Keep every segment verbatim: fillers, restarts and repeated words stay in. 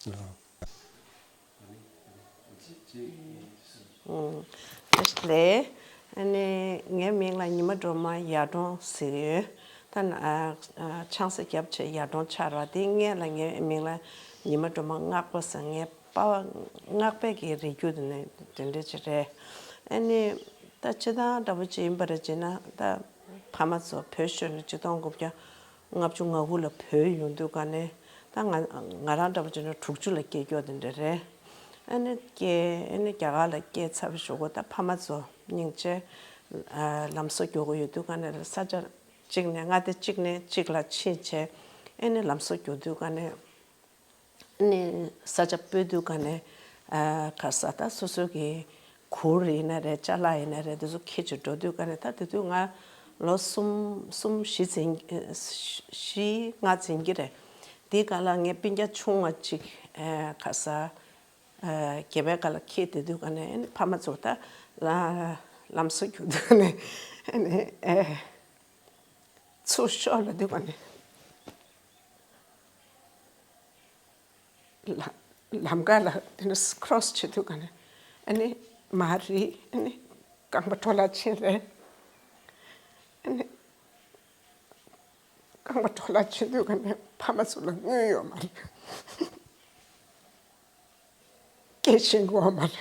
ཨུམ། བཀྲ་ཤིས་བདེ་ལེགས། ཨ་ནི་ངའི་མིང་ལ་ཉི་མ་སྒྲོལ་མ་ཡར་གྲོང་ཟེར་ཡོད། ད་ན་ཨ་ཨ་ཆང་ས་བརྒྱབ་བྱས་ཡར་གྲོང་ཆགས་ར། དེ་སྔས་ལ་ངའི་མིང་ལ་ཉི་མ་སྒྲོལ་མ་སྔགས་པ་ཟེར། ངའི་པ་ཕ་སྔགས་པའི་གི་རིགས་རྒྱུད་དེ་ནས་དེ་འདྲ་ཅིག་རེད། ཨ་ནི་ད་སྤྱིར་བཏང་འདྲ་པོ་ཅིག་ཡིན་པ་རེད་ཅེ་ན། ད་ཕ་མ་ཚོ་བོད་ཤོར་ནས་ཆིག་སྟོང་དགུ་བརྒྱ་ལྔ་བཅུ་ང་དགུ་ལ་བོད་ཡོང་དུས་ག་ནས། ད་ང་ང་རང་འདྲ་པོ་བྱས་ན་དྲུག་ཅུ་ལ་སྐྱེས་སྐྱོ་དེ་འདྲ་རེད། ཨ་ནི་སྐྱེས། ཨ་ནི་རྒྱ་གར་ལ་སྐྱེས་ཚར་བའི་གཞུག་གུ་ད་ཕ་མ་ཚོ་སྙིང་རྗེ། ཨ་ལམ་བཟོ་རྒྱག་གི་ཡོད་དུས་ག་ནས་ས་ཆ་གཅིག་ནས་མངའ་སྡེ་གཅིག་ནས་གཅིག་ལ་ཕྱིན་བྱས། ཨ་ནི་ལམ་བཟོ་རྒྱག་དུས་ག་ནས། ནས་ས་ཆ་སྤོས་དུས་ག་ནས་ཨ་ག་ས་ད་སོ་སོ་གི་གུར་ཡིན་ན་རེད། ཅ་ལག་ཡིན་ན་རེད། དེ་ཚོ་འཁྱེར་བྱས་འགྲོ་དུས་ག་ནས། ད་དེ་དུས་ང་ལོ་གསུམ་གསུམ་བཞི་ཚན། བཞི་ལྔ་ཚན་གྱི་རེད། དེའི་སྐབས་ལ་ངའི་སྤུན་ཀྱག་ཆུང་བ་གཅིག་ཨ་ག་ས་ཨ་སྐྱེས་པའི་སྐབས་ལ་འཁྱེར་བསྡད་དུས་ག་ནས། ཨ་ནི་ཕ་མ་ཚོ་ད་ལ་ལམ་བཟོ་རྒྱག་དུས་ག་ནས། ཨ་ནི་ཨ་ཚུར་ཤོག་ལབ་དུས་ག་ནས། ལ་ལམ་ཁ་ལ་དེ་ནས་ཁྲོ་སི་བྱེད་དུས་ག་ནས། ཨ་ནི་མ་རེད། ཨ་ནི་རྐང་པ་འཕྲོ་བརླག་ཕྱིན་རེད། ཨ་ནི་རྐང་པ་འཕྲོ་བརླག་ཕྱིན་དུས་ག་ནས་ཕ་མ་ཚོ་ལ་དངུལ་ཡོད་མ་རེད། སྐྱེ་ཤིང་ཡོད་མ་རེད།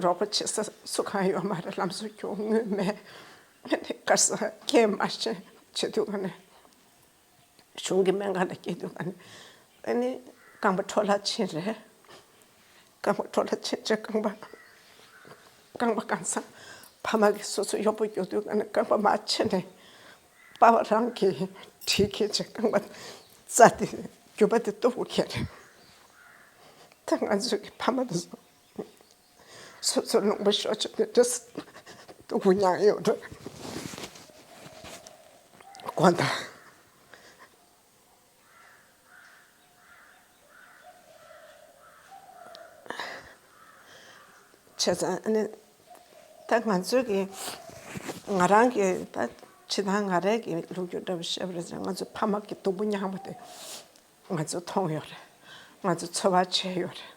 རོགས་པ་བྱེད་ས་སུ་གང་ཡོད་མ་རེད། ལམ་བཟོ་རྒྱག་དངུལ་མེད། ཨ་ནི་ག་ས་སྐྱེས་མ་ཤེས་བྱེད་དུས་ག་ནས། གཞུང་གི་སྨན་ཁང་ལ་སྐྱེལ་དུས་ག་ནས། ཨ་ནི་རྐང་པ་འཕྲོ་བརླག་ཕྱིན་རེད། རྐང་པ་འཕྲོ་བརླག་ཕྱིན་རྗེས་རྐང་པ་རྐང་པ་གང་ས་ཕ་མ་གིས་སོ་སོ་གཡོག་པོ་རྒྱག་དུས་ག་ནས་རྐང་པ་མར་ཕྱིན་ནས། པ་ཕ་རང་གིས་གྲི་འཁྱེར་བྱས་རྐང་པ་རྩ་དེ་རྒྱུ་པ་དེ་སྟུག་པོ་འཁྱེར་རེད། ད་ང་ཚོའི་གི་ཕ་མ་དེ་ཚོ་སོ་སོ་ལུང་པ་ཤོར་བྱས་ནས་འདྲ་སྟུག་པོ་མྱངས་ཡོད་རེད། དགོངས་དག་བྱས་ཙང་། ཨ་ནི་ད་ང་ཚོའི་གི་ང་རང་གི་ད་ཕྱི་ཐང་ང་རའི་གི་ལོ་རྒྱུས་འདྲ་པོ་བཤད་པ་རེད་ཙང་། ང་ཚོ་ཕ་མ་གི་སྡུག་པོ་མྱངས་པ་དེ་ང་ཚོ་མཐོང་ཡོད་རེད། ང་ཚོ་ཚོར་བ་བྱས་ཡོད་རེད།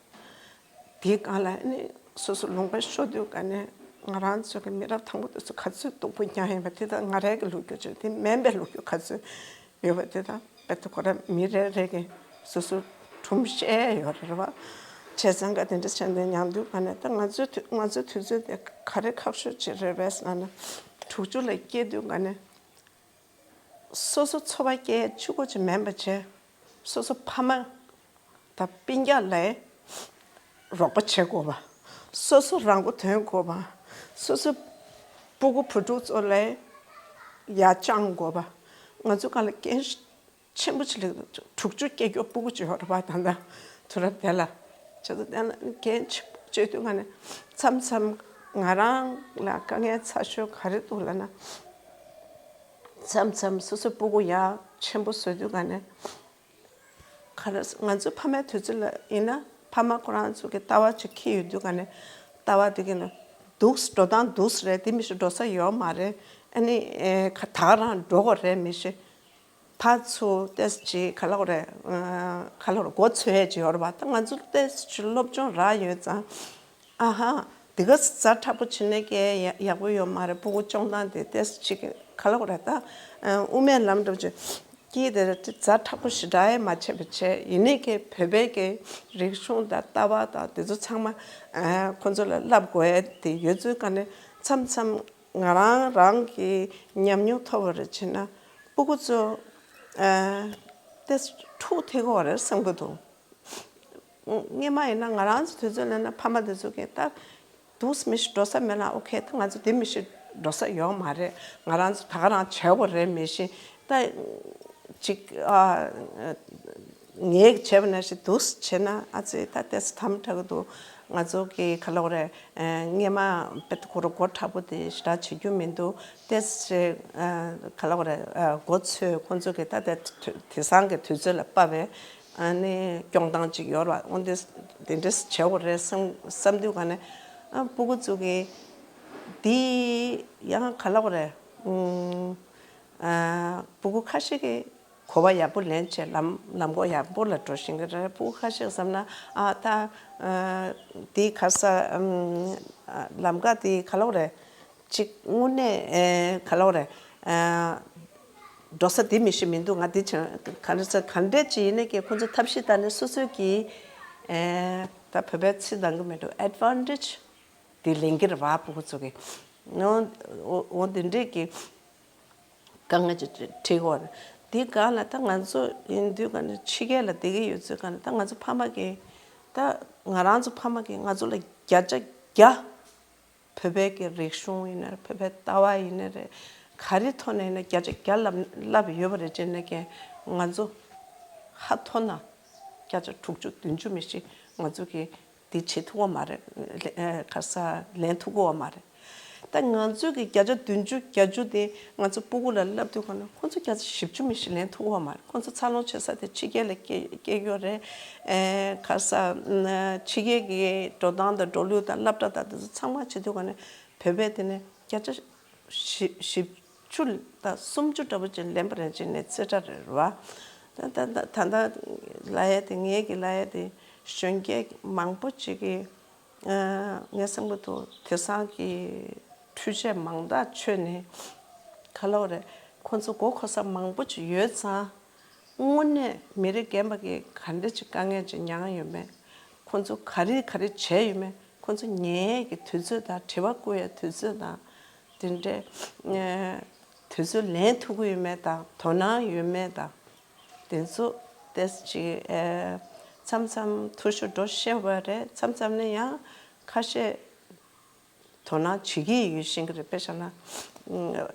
དེའི་སྒང་ལ་ཨ་ནི་སོ་སོ་ལུང་པ་ཤོར་དུས་ག་ནས་ང་རང་ཚོ་གི་མི་རབས་དང་པོ་དེ་ཚོ་ག་ཚོད་སྡུག་པོ་མྱངས་ཡིན་པ་དེ་དག་ང་རའི་གི་ལོ་རྒྱུས་བྱས། དེ་མིན་པའི་ལོ་རྒྱུས་ག་ཚོད་ཡོད་པ་དེ་དག་དཔེ་ད་ཁོ་རང་མི་རེ་རེ་གི་སོ་སོ་སྒྲུང་བཤད་ཡོད་རེད་བ། བྱས་ཙང་ག་དེ་འདྲ་བྱས་ནས་མྱངས་དུས་ག་ནས། ད་ང་ཚོའི་དུས་ང་ཚོའི་དུས་ཚོད་དེ་ག་རེ་ཁག་ཤོས་ཅིག་རེད་པས་ཟེར་ན། དྲུག་ཅུ་ལ་སྐྱེས་དུས་ག་ནས་སོ་སོ་འཚོ་བ་སྐྱེལ་གཅིག་པོ་ཅིག་མིན་པ་བྱས། སོ་སོ་ཕ་མ་དང་སྤུན་ཀྱག་ལ་རོགས་པ་བྱེད་དགོས་པ། སོ་སོ་རང་མགོ་ཐོན་དགོས་པ། སོ་སོ་སྤུ་གུ་བུ་ཕྲུག་ཚོ་ལ་ཡར་བཅངས་དགོས་པ། ང་ཚོ་སྒང་ལ་རྐྱེན་ཆེན་པོ་ཅིག་ལ་དྲུག་ཅུ་སྐྱེས་མགྱོགས་སྤུ་གུ་ཅིག་ཡོད་རེད་པ། ད་ལྟ་དུས་རབས་དེ་ལ་བྱས་ཙང་། དེ་ལ་རྐྱེན་ཆེན་པོ་བྱེད་དུས་ག་ནས་མཚམས་མཚམས་ང་རང་ལ་དཀའ་ངལ་ཚ་ཤོས་ག་རེ་འདུག་ལབ་ན། མཚམས་མཚམས་སོ་སོའི་སྤུ་གུ་ཡར་ཆེན་པོ་བཟོ་དུས་ག་ནས། ག་རེ་ང་ཚོའི་ཕ་མའི་དུས་ཚོད་ལ་ཡིན་ན། ཕ་མ་ཁོ་རང་ཚོ་གི་ལྟ་བ་ཅིག་འཁྱེར་ཡོད་དུས་ག་ནས། ལྟ་བ་དེ་གི་ནང་འདུག་འགྲོ་སྟངས་འདུག་རེད། དེ་མི་ཤེས་འགྲོ་ས་ཡོད་མ་རེད། ཨ་ནི་ཨེ་ག་ད་ག་རང་འགྲོ་དགོས་རེད་མི་ཤེས། ཕར་ཚུར་ཏོག་ཙམ་ཅིག་ག་ལབ་དགོས་རེད། ཨ་ག་ལབ་དགོས་རེད། མགོ་ཚོས་ཡས་ཅིག་ཡོད་རེད་པ། ད་ང་ཚོ་ཏོག་ཙམ་ཅིག་སློབ་སྦྱོང་རག་ཡོད་ཙང་། ཨ་ཧ། འདི་ག་ཛ་དྲག་པོ་བྱེད་ནས་ཀྱི་ཡག་པོ་ཡོད་མ་རེད། སྤུ་གུ་སྐྱོང་སྟངས་དེ་ཏོག་ཙམ་ཅིག་ག་ལབ་དགོས་རེད། ད་དབུ་མའི་ལམ་འགྲོ་ཅིག་གི་དེ་རེད། ཛ་དྲག་པོ་ཞེ་དྲག་ཡང་མ་བྱས་པ་བྱས། ཡིན་ནའི་ཀྱི་བོད་པའི་ཀྱི་རིག་གཞུང་དང་ལྟ་བ་དང་དེ་ཚོ་ཚང་མ་ཁོ་ཚོ་ལ་བསླབ་དགོས་ཡས་དེ་ཡོད་ཚུལ་ག་ནས། མཚམས་མཚམས་ང་རང་རང་གི་ཉམས་མྱོང་ཐོག་པ་རེ་བྱས་ན། སྤུ་གུ་ཚོ་ཨ་ཏོག་ཙམ་འཁྲུག་ཐེབས་ཀྱི་ཡོད་རེད་བསམ་གྱི་འདུག་སྔོན་མ་ཡིན་ན་ང་རང་ཚོ་དུས་ཚོད་ལ་ན་ཕ་མ་དེ་ཚོ་གིས་ད་འདུག་མི་ཤེས་འགྲོ་ས་མེད་ལ། ཨོ་ཁེ། ད་ང་ཚོ་དེ་མི་ཤེས་འགྲོ་ས་ཡོད་མ་རེད། ང་རང་ཚོ་ད་ག་རང་བྱེད་དགོས་རེད་མི་ཤེས། ད་ཅིག་ཨ་ངས་བྱས་པ་ནང་བཞིན་འདུག་བྱས་ན། ཨ་ཙི། ད་ཏོག་ཙམ་དམ་དྲག་གི་འདུག་ང་ཚོ་གི་ག་ལབ་དགོས་རེད། སྔོན་མ་དཔེ་ཁོ་རང་མགོ་མཁྲེགས་པོ་དེ་ཞེ་དྲག་བྱེད་རྒྱུ་མི་འདུག་ཏོག་ཙམ་ག་ལབ་དགོས་རེད། མགོ་ཚོས། ཁོང་ཚོ་གིས་ད་དེ་དེང་སང་གི་དུས་ཚོད་ལ་དཔག་པའི་ཨ་ནི་སྐྱོང་སྟངས་ཅིག་ཡོད་རེད་པ། འོ་འདི་དེ་འདྲས་བྱེད་དགོས་རེད་བསམ་བསམ་དུས་ག་ནས། ཨ་སྤུ་གུ་ཚོ་གིས་འདི་ཡང་ག་ལབ་དགོས་རེད། ཨུམ། ཨ་སྤུ་གུ་ཁ་ཤས་ཀྱིས་ གོ་བ་ཡག་པོ་ལེན་བྱས་ལམ་ལམ་གོ་ཡག་པོ་ལ་འགྲོ་བཞིན་གི་རེད། ཕྲུ་གུ་ཁ་ཤས་བསམ་ན་ཨ་ད་ཨ་དེ་ག་ས་ཨམ་ཨ་ལམ་ཀ་དེ་ག་ལོག་རེད། ཅིག་དངོས་གནས་ཨེ་ག་ལོག་རེད། ཨ་འགྲོ་ས་དེ་མི་ཤེས་མི་འདུག་ང་དེ་བྱས་ག་འདྲ་ས་ག་འདྲས་ཅིག་ཡིན་ནའི་ཀྱེ་ཁོ་ཚོ་ཐབས་ཤེས་བཏང་ནས་སོ་སོའི་གི་ཨེ་ད་བོད་པའི་ཚིག་འདང་གི་མི་འདུག advantage དེ་ལེན་གྱི་རེད་བ། ཕྲུ་གུ་ཚོ་གི་ནོ་འོ་འོ་དེ་འདྲས་ཀྱི་དཀའ་ངལ་ཅིག་འཕྲད་ཀྱི་ཡོད་རེད། དེ་ག་ལ་ད་ང་ཚོ་ཡིན་དུས་ག་ནས་ཕྱི་རྒྱལ་ལ་བསྡད་ཀྱི་ཡོད་ཚོད་ག་ནས་ད་ང་ཚོ་ཕ་མ་གི་ད་ང་རང་ཚོ་ཕ་མ་གི་ང་ཚོ་ལ་བརྒྱ་ཆ་བརྒྱ་བོད་པའི་གི་རིག་གཞུང་ཡིན་ན་རེད། བོད་པའི་ལྟ་བ་ཡིན་ན་རེད། ག་རེ་ཐོག་ནས་ཡིན་ན་བརྒྱ་ཆ་བརྒྱ་ལབ་ལབ་ཡོད་པ་རེད། བྱས་ནས་ཀྱང་ང་ཚོ་ཧ་ཐོ་ན་བརྒྱ་ཆ་དྲུག་ཅུ་བདུན་ཅུ་མི་ཤེས་ང་ཚོ་གི་འདི་བྱེད་ཐུབ་ཀྱི་མ་རེད། ལེ་ཨེ་ག་ས་ལེན་ཐུབ་ཀྱི་མ་རེད། ད་ང་ཚོ་གི་བརྒྱ་ཆ་བདུན་ཅུ་བརྒྱད་ཅུ་དེ་ང་ཚོ་སྤུ་གུ་ལ་བསླབ་དུས་ག་ན་ཁོ་ཚོ་བརྒྱ་ཆ་བཞི་བཅུ་མི་ཤེས་ལེན་ཐུབ་ཀྱི་མ་རེད། ཁོ་ཚོ་འཚར་ལོངས་བྱེད་ས་དེ་ཕྱི་རྒྱལ་ལ་སྐྱེ་སྐྱེ་ཡོད་རེད། ཨེ་ག་ས་ཕྱི་རྒྱལ་གྱི་འགྲོ་སྟངས་དང་འགྲོ་ལུགས་དང་སློབ་གྲྭ་དང་དེ་ཚོ་ཚང་མ་བྱེད་དུས་ག་ན་བོད་པའི་དེ་ནས་བརྒྱ་ཆ་བཞི་བཞི་བཅུ་དང་སུམ་ཅུ་འདྲ་པོ་ཅིག་ལེན་པ་རེད། ཅིག་ནས་རྩེ་གྲ་རེད་རེད་བ། ད་ད་ད་ད་ལ་ཡ་དེ་ངེད་ཀྱི་ལ་ཡ་དེ་གཞོན་སྐྱེས་མང་པོ་ཅིག་གིས་ངས་བསམ་གྱི་འདུག་དེང་སང་གི་འཕྲུལ་ཆས་མང་དག་ཆོད་ནས་ག་ལ་བ་རེད། ཁོ་ཚོ་མགོ་འཁོར་ས་མང་པོ་ཅིག་ཡོད་ཙང་། དངོས་གནས་མི་རེ་རྒན་པ་གིས་ག་འདྲ་ཅིག་དཀའ་ངལ་ཅིག་མྱངས་ཡོད་མེད། ཁོ་ཚོ་ག་རེ་ག་རེ་བྱས་ཡོད་མེད། ཁོ་ཚོ་ཉལ་ཡས་ཀྱི་དུས་ཚོད་དང་དྲི་བ་བཀོད་ཡས་དུས་ཚོད་དང་། དེ་འདྲའི་དུས་ཚོད་ལེན་ཐུབ་ཀྱི་ཡོད་མེད་དང་། དོ་སྣང་ཡོད་མེད་དང་། དེ་ཚོ་ཏོག་ཙམ་ཅིག་མཚམས་མཚམས་འཐུས་ཤོར་འགྲོ་ཤེས་པ་རེད། མཚམས་མཚམས་ནས་ཡང་ཁ་ཤས་དོ་སྣང་བྱེད་ཀྱི་ཡོད་ཤེས་ཀྱི་རེད། དཔེ་བཞག་ན་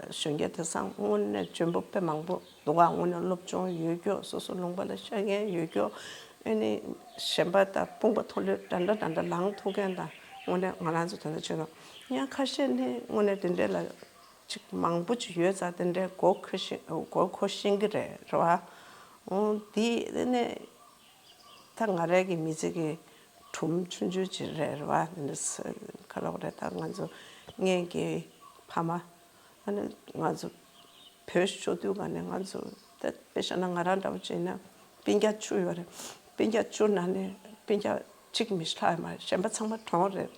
གཞོན་སྐྱེས་དེང་སང་དངོས་གནས་འཇོན་པོ་དཔེ་མང་པོ་འདུག་ག་དངོས་གནས་སློབ་སྦྱོང་ཡོད་རྒྱུ། སོ་སོ་ལུང་པ་ལ་ཤར་མཁན་ཡོད་རྒྱུ། ཨ་ནི་གཞན་པ་དང་དཔུང་པ་མཐུན་ལས་འདྲ་འདྲ་འདྲ་འདྲ་ལངས་ཐུབ་མཁན་དང་། དངོས་གནས་ང་རང་ཚོ་དོན་དག་ཆེ་ནོ། ཡང་ཁ་ཤས་ནི་དངོས་གནས་དེ་འདྲས་ལ་ཅིག་མང་པོ་ཅིག་ཡོད་ཙང་དེ་འདྲའི་མགོ་འཁོར་ཤེས་མགོ་འཁོར་ཤེས་ཀྱི་རེད་རེད་བ། འོ་དེ་ནས་ད་ང་རའི་གི་མི་ཚེ་གི་སྒྲུང་ཆུང་ཆུང་ཅིག་རེད་རེད་བ། དེ་འདྲ་ག་ལབ་དགོས་རེད། ད་ང་ཚོ་སྔོན་གྱི་ཕ་མ་ཨ་ནི་ང་ཚོ་བོད་ཤོར་དུས་ག་ནས་ང་ཚོ་ད་དཔེ་བཞག་ན་ང་རང་འདྲ་པོ་བྱས་ན་སྤུན་ཀྱག་བཅུ་ཡོད་རེད། སྤུན་ཀྱག་བཅུ་ནང་ནས་སྤུན་ཀྱག་གཅིག་མི་ལྷག་ཡོད་མ་རེད། གཞན་པ་ཚང་མ་གྲོངས་རེད།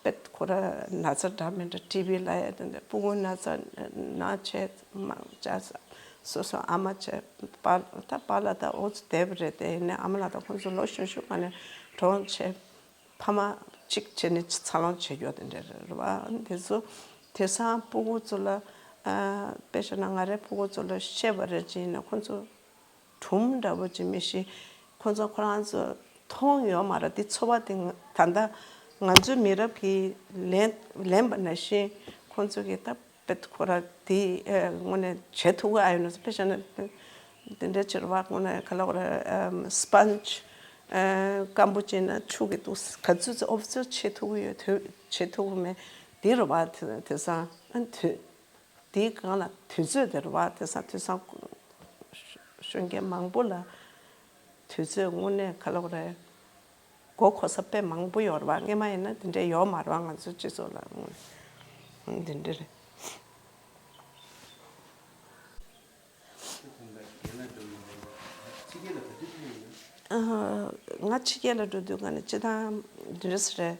དཔེ་ཁོ་ར་ན་ཚ་འདྲ་མི་འདྲ་ཊི་བི་ལབ་ཡ་དེ་འདྲ། སྤུ་གུ་ན་ཚ་ན་བྱས་མང་ཆེ་སོ་སོ་ཨ་མ་བྱས་པ་ད་པཱ་ལགས་ད་འོ་ཙམ་བསྡད་པ་རེད། དེ་ཡིན་ནའི་ཨ་མ་ལགས་ད་ཁོང་ཚོ་ལོ་གཞོན་གཞོན་ག་ནས་གྲོངས་བྱས། ཕ་མ་གཅིག་བྱས་ནས་འཚར་ལོངས་བྱེད་རྒྱུ་དེ་འདྲ་རེད་བ། དེ་ཚོ་དེང་སང་སྤུ་གུ་ཚོ་ལ་ཨ་དཔེ་བཞག་ན་ང་རའི་སྤུ་གུ་ཚོ་ལ་བཤད་པ་རེད། ཅིག་ཡིན་ན་ཁོང་ཚོ་སྒྲུང་འདྲ་པོ་ཅིག་མི་ཤེས། ཁོ་ཚོ་ཁོ་རང་ཚོ་མཐོང་ཡོད་མ་རེད། དེ་ཚོར་བ་དེ་ད་ལྟ་ང་ཚོའི་མི་རབས་ཀྱིས་ལེན་ལེན་པ་ནང་བཞིན་ཁོ་ཚོ་གིས་ད་དཔེ་ཁོ་ར་དེ་དངོས་གནས་བྱེད་ཐུབ་ཀྱི་ཨ་ཡོད་ན། དཔེ་བཞག་ན་དེ་འདྲ་ཕྱིར་བ་དངོས་གནས་ག་ལ་བ་རེད། སྤོན་ཇི་སྐམ་པོ་ཅིག་ན་ཆུ་གི་འདུག་ག་ཚོད་ཚོད་ཨོབ་སརབ་བྱེད་ཐུབ་ཀྱི་ཡོད། དེ་བྱེད་ཐུབ་ཀྱི་མེད། དེ་རེད་བ། དེ་དེང་སང་ཨ་དུས། དེའི་སྒང་ལ་དུས་ཚོད་དེ་རེད་བ། དེང་སང་དུས་སང་གཞོན་སྐྱེས་མང་པོ་ལ་དུས་ཚོད་དངོས་གནས་ག་ལབ་དགོས་རེད། མགོ་འཁོར་ས་དཔེ་མང་པོ་ཡོད་རེད་བ། སྔོན་མ་ཡིན་ན་དེ་འདྲས་ཡོད་མ་རེད་བ། ང་ཚོའི་སྤྱི་ཚོགས་ལ་དེ་འདྲས་རེད། ཨ། ང་ཕྱི་རྒྱལ་ལ་འགྲོ་དུས་ག་ནས་སྤྱིར་བཏང་འདི་འདྲས་རེད།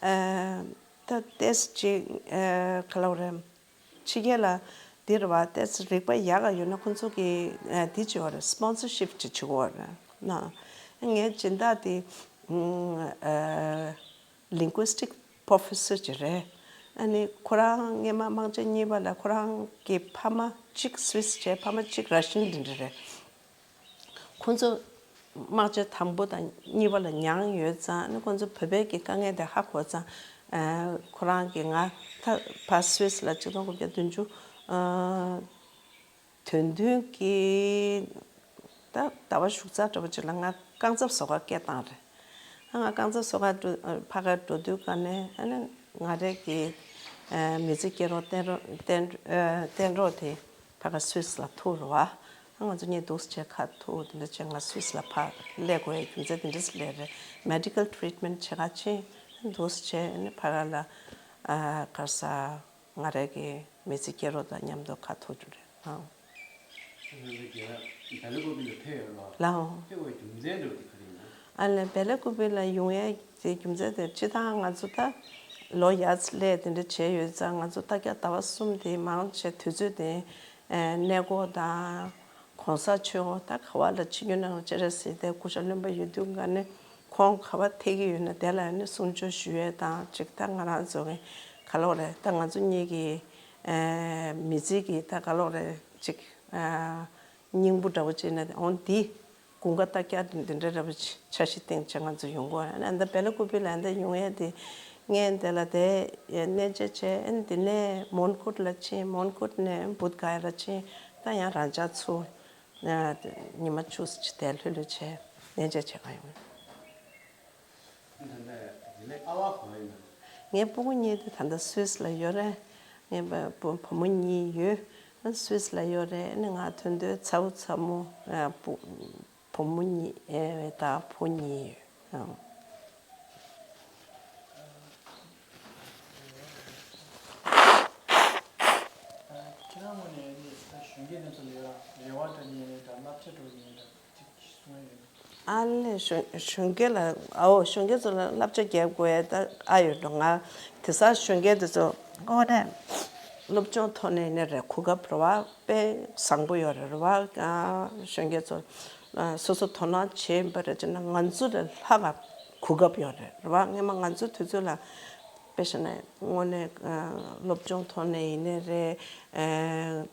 ཨ། ད་ཏོག་ཙམ་ཅིག་ཨ། ག་ལབ་དགོས་རེད། ཕྱི་རྒྱལ་ལ་འདི་རེད་བ། ཏོག་ཙམ་རིག་པ་ཡག་ག་ཡོད་ན་ཁོང་ཚོ་གིས་ཨ། འདི་བྱེད་དགོས་རེད། སི་པོན་སར་ཤིབ་ཅིག་བྱེད་དགོས་རེད་ན། ངའི་སྦྱིན་བདག་དེ་ཨ། ལིང་གུ་སི་ཊིག་པོ་རོ་ཕེ་སར་ཅིག་རེད། ཨ་ནི་ཁོ་རང་སྔོན་མ་དམག་ཆེན་གཉིས་པ་ལ་ཁོ་རང་གི་ཕ་མ་གཅིག་སུད་སི་བྱས། ཕ་མ་གཅིག་ར་ཤན་འདི་འདྲ་རེད། ཁོ་ཚོ་དམག་ཆེན་དང་པོ་དང་གཉིས་པ་ལ་མྱངས་ཡོད་ཙང་། ཨ་ནི་ཁོ་ཚོ་བོད་པའི་གི་དཀའ་ངལ་དེ་ཧ་གོ་ཙང་། ཨ། ཁོ་རང་གིས་ང་ད་ཕར་སུད་སི་ལ་ཆིག་སྟོང་དགུ་བརྒྱ་བདུན་ཅུ་ཨ། དོན་བདུན་གྱི་ད་ཟླ་བ་གཞུག་ཚར་འདྲ་པོ་ཅིག་ལ་ང་རྐང་ཚབ་བཟོ་གར་སྐད་བཏང་རེད། ཨ། ང་རྐང་ཚབ་བཟོ་གར་འགྲོ་ཕ་གར་འགྲོ་དུས་ག་ནས་ཨ་ནི་ང་རའི་གི་ཨ། མི་ཚེ་སྐྱེལ་རོགས་བསྟེན་རོགས་བསྟེན་ཨ། བསྟེན་རོགས་དེ་ཕ་གར་སུད་སི་ལ་ཐུག་རེད་བ། ཨ། ང་ཚོ་གཉིས་འདུག་སེ་བྱས་ཁ་ཐུག་དེ་འདྲ་བྱས། ང་སུད་སི་ལ་ཕར་སླེབས་དགོས་ཡའི་རྒྱུ་མཚན་དེ་འདྲ་སླེབས་རེད། མེ་ཌི་ཀལ་ཊི་རིཊ་མེན་ཊི་བྱེད་ག་ཕྱིན། འདུག་སེ་བྱས་ནས་ཕ་གར་ལ་ཨ། ག་རེ་ཟ། ང་རའི་གི་མི་ཚེ་སྐྱེལ་རོགས་དང་མཉམ་དུ་ཁ་ཐུག་རྒྱུ་རེད། ཨང་། རྒྱལ་བ་བེ་ལ་ཀུ་པི་ལ་ཕེབས་ཡོད་ལ། ལའོ། ཕེབས་པའི་རྒྱུ་མཚན་འདྲ་བོ་དེ་ག་རེ་ཡིན་ན། ཨ་ལས་བེ་ལ་ཀུ་པི་ལ་ཡོང་ཡས་ཀྱི་རྒྱུ་མཚན་དེ་སྤྱིར་བཏང་ང་ཚོ་ད་ལོ་ཡར་སླེབས་དེ་འདྲ་བྱས་ཡོད་ཙང་ང་ཚོ་ལྟ་རྒྱ་ཟླ་བ་གསུམ་དེ་མང་ཆེ་དུས་ཚོད་དེ་གནས་སྐོར་དང་གོང་ས་མཆོག་ད་ག་བ་ལ་ཆིབས་བསྒྱུར་གནང་ཅི་རེད་ཟེར་ཏེ་སྐུ་ཞབས་བློན་པོ་ཡོད་དུས་ག་ནས་ཁོང་ག་བ་ཐད་ཀྱི་ཡོད་ན་དེ་ལ་ནི་གསུང་ཆོས་ཞུ་ཡས་དང་ཅིག་ད་ང་རང་ཚོ་གི་ག་ལོག་རེད་ད་ང་ཚོ་གཉིས་ཀྱི་མི་ཚེ་གི་ད་ག་ལོག་རེད་ཅིག་སྙིང་པོ་འདྲ་བོ་བྱས་ན་འོང་འདི་དགུན་ཁ་ལྟ་རྒྱ་འདི་འདྲ་འདྲ་བོ་འཆར་གཞི་བཏིང་བྱས་ང་ཚོ་ཡོང་གི་ཡོད་ཨ་ནི་ད་བེ་ལ་ཀུ་པི་ལ་འདི་ཡོང་ཡས་དེ་ངས་འདི་ལ་དེ་གནས་མཇལ་བྱས་ཨ་ནི་འདི་ནས་མོན་གྷོ་ལ་ཕྱིན་མོན་གྷོ་ནས་བུདྡྷ་ག་ཡ་ལ་ཕྱིན་ད་ཡང་རང་ཅག་ཚུར་ཉི་མ་བཅུ་ཙམ་ཅིག་དེ་ལྷོད་ལྷོད་བྱས་གནས་མཇལ་བྱས་ག་ཡོང་། ངའི་སྤུ་གུ་གཉིས་དེ་ད་ལྟ་སུད་སི་ལ་ཡོད་རེད། ངའི་བུ་བུ་མོ་གཉིས་ཡོད། སུད་སི་ལ་ཡོད་རེད། ཨ་ནི་ང་ཐོན་དུས་ཚ་བོ་ཚ་མོ་ཨ་བུ་བུ་མོ་གཉིས་ཨེ་དང་བུ་གཉིས་ཡོད། ཨང་། ཁྱེད་རང་ངོས་ནས་ནི་ད་གཞོན་སྐྱེས་དེ་ཚོ་ལ་ཡ་རེ་བ་འདྲ་ཡིན་ནའི་འདྲ་བསླབ་བྱ་འདྲ་ཡིན་ནའི་འདྲ་ཅིག་གསུང་ཡ་ཡོད། ཨ་ལས་གཞོན་གཞོན་སྐྱེས་ལ་ཨའོ་གཞོན་སྐྱེས་ཚོ་ལ་བསླབ་བྱ་རྒྱབ་དགོས་ཡ་ད་ཨ་ཡོད་འགྲོ་ང་དེ་སང་གཞོན་སྐྱེས་དེ་ཚོ་དངོས་གནས་སློབ་སྦྱོང་ཐོག་ནས་ནི་རེད་གོ་སྐབས་རེད་བ་དཔེ་བཟང་པོ་ཡོད་རེད་རེད་བ་གཞོན་སྐྱེས་ཚོ་སོ་སོ་དོ་སྣང་བྱེད་པ་རེད་ཅེ་ན་ང་ཚོ་ལས་ལྷག་ག་གོ་སྐབས་ཡོད་རེད་རེད་བ་སྔན་མ་ང་ཚོ་དུས་ཚོད་ལ་དཔེ་བཞག་ན་དངོས་གནས་སློབ་སྦྱོང་ཐོག་ནས་ཡིན་ནའི་རེད་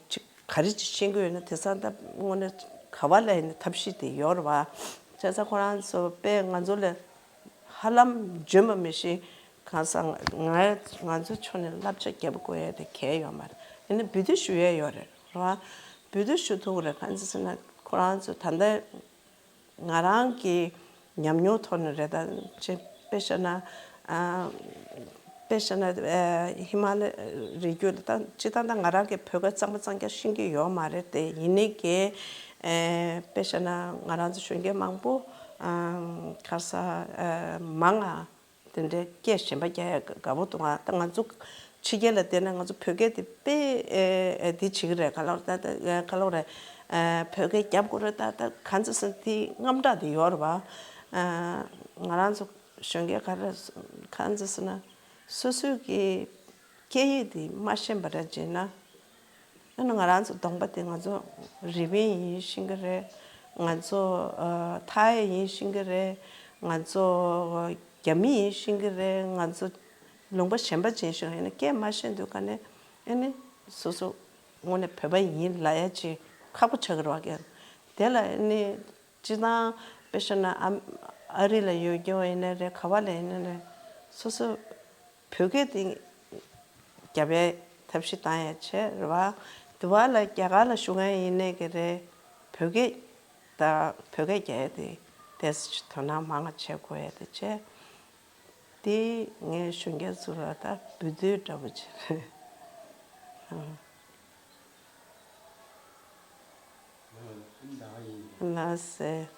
ཅིག་ག་རེ་ཅིག་ཤེས་ཀྱི་ཡོད་ན་དེང་སང་ད་དངོས་གནས་ག་བ་ལ་ཡིན་ན་ཐབས་ཤེས་དེ་ཡོད་རེད་བ། བྱས་ཙང་ཁོ་རང་ཚོ་དཔེ་ང་ཚོ་ལས་ཧ་ལམ་འཇོན་པ་མི་ཤེས་གང་ཟག་ང་ང་ཚོའི་ཕྱོགས་ནས་བསླབ་བྱ་རྒྱབ་དགོས་ཡ་དེ་གལ་ཡོད་མ་རེད། ཡིན་ན་འབུལ་སྡུད་ཞུ་ཡས་ཡོད་རེད་རེད་བ། འབུལ་སྡུད་ཞུ་ཐུབ་ཀྱི་རེད་གང་ཟེར་ཟེར་ན་ཁོ་རང་ཚོ་ད་ལྟ། ང་རང་གི་ཉམས་མྱོང་ཐོག་ནས་རེད་ད་ཅེ་དཔེ་བཤད་ན་ཨ་དཔེ་བཤད་ན་ཨ་ཧི་མ་ལ་རི་རྒྱུད་ད་སྤྱིར་བཏང་ད་ང་རང་གི་བོད་སྐད་གཙང་མ་གཙང་རྐྱང་ཤེས་ཀྱི་ཡོད་མ་རེད་དེ་ཡིན་ནའི་གི་ཨ་དཔེ་བཤད་ན་ང་རང་ཚོ་གཞོན་སྐྱེས་མང་པོ་ཨ་ག་ས་ཨ་མང་ང་། དེ་འདྲའི་སྐད་གཞན་པ་རྒྱག་ཡ་དགའ་པོ་འདུག་ང་ད་ང་ཚོ་ཕྱི་རྒྱལ་ལ་བསྡད་ན་ང་ཚོ་བོད་སྐད་དེ་དཔེ་ཨེ་ཨེ་འདི་བྱེད་ཀྱི་རེད་ག་ལོར་ད་ད་ག་ལོར་རེད་ཨེ་བོད་སྐད་རྒྱབ་དགོས་རེད་ད་ད་གང་ཚེ་སོང་དེ་དངངས་སྐྲག་དེ་ཡོད་རེད་བ། ཨ་ང་རང་ཚོ་གཞོན་སྐྱེས་ག་རེ་གང་ཚེ་སོང་ན་སོ་སོའི་གི་སྐད་ཡིག་དེ་མ་ཤེས་པ་རེད་བྱས་ན། ཨ་ནི་ང་རང་ཚོ་གདོང་པ་དེ་ང་ཚོ་རི་པིན་ཡིན་ཤེས་ཀྱི་རེད། ང་ཚོ་ཨ་ཐའེ་ཡིན་ཤེས་ཀྱི་རེད། ང་ཚོ་རྒྱ་མི་ཡིན་ཤེས་ཀྱི་རེད། ང་ཚོ་ལུང་པ་གཞན་པ་ཅིག་ཡིན་ཤེས་ཀྱི་རེད། ཡིན་ན་སྐད་མ་ཤེས་དུས་ག་ནས་ཨ་ནི་སོ་སོ་དངོས་གནས་བོད་པ་ཡིན་ལབ་ཡ་ཅིག་ཁག་པོ་ཆགས་ཀྱི་རེད་བ། དེ་ལ་ཨ་ནི་སྤྱིར་བཏང་དཔེ་བཤད་ན་ཨ་ཨ་རི་ལ་ཡོད་རྒྱུ་ཡིན་ན་རེད་ག་བ་ལ་ཡིན་ན་རེད་སོ་སོ། བོད་སྐད་དེ་རྒྱབ་ཡའི་ཐབས་ཤེས་བཏང་ཡ་བྱས་རེད་བ། དེ་བ་ལ་རྒྱ་གར་ལ་བཞུགས་མཁན་ཡིན་ནའི་གི་རེད། བོད་སྐད་དང་བོད་སྐད་རྒྱག་ཡ་དེ་དེ་དོ་སྣང་མང་ང་བྱེད་དགོས་ཡ་དེ་བྱས། དེ་ངས་གཞོན་སྐྱེས་ཚོ་ལ་ད་འབུལ་སྡུད་འདྲ་པོ་བྱས་རེད། ལགས་སེ།